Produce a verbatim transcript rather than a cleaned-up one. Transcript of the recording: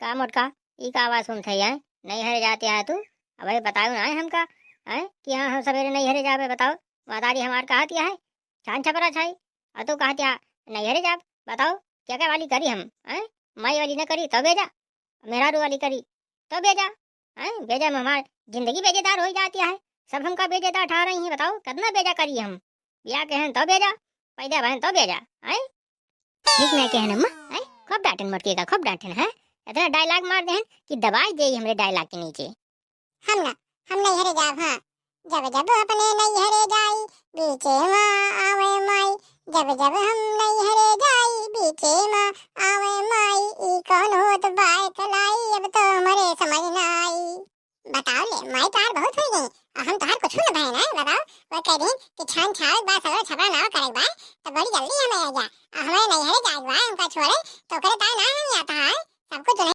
का मोटका, ई का आवाज सुनत है, हैं? नैहरे जात है तू? अबे बताओ ना, हैं, हमका, हैं, कि हाँ, हम सवेरे नैहरे जाबे, बताओ। महतारी हमार कहत है, छान छपरा छाई, और तू कहत है, नैहरे जाब, बताओ, क्या क्या वाली करी हम, हैं? माई वाली न करी, तो बेजा, मेहरारू वाली करी, तो बेजा, हैं? बेजा में हमार जिंदगी बेजेदार हो जात है, सब हमका बेजेदार ठहरई हैं, बताओ, कितना बेजा करी हम? बियाह के हैं तो बेजा, पैदा भयन तो बेजा, हैं? ठीक नहीं कहेन अम्मा, हैं? खूब डांटेन मोटकी का, खूब डांटेन, हैं? इतना डायलॉग मार देहन कि दबाई देई हमरे डायलॉग के नीचे। हम ना, हम नैहरे जाब, हाँ। जब जब अपने नैहरे जाई, बीचे मा आवे माई। जब जब हम नैहरे जाई, बीचे मा आवे माई। ई कौन होत बा इकलाई, अब तो हमरे समझ ना आई। बताओ ले, माई तोहार बहुत हुई गई, और हम तोहार कुछ न बहन है। बताओ, वो कह दिन कि छान छावे के बाद सगरो छपरा नाव करे के बा, तो बड़ी जल्दी हमें आ जा, और हमें नैहरे जाए के बा, हमका छोड़े, तो ओकरे ताई ना हम जाता है, सब कुछ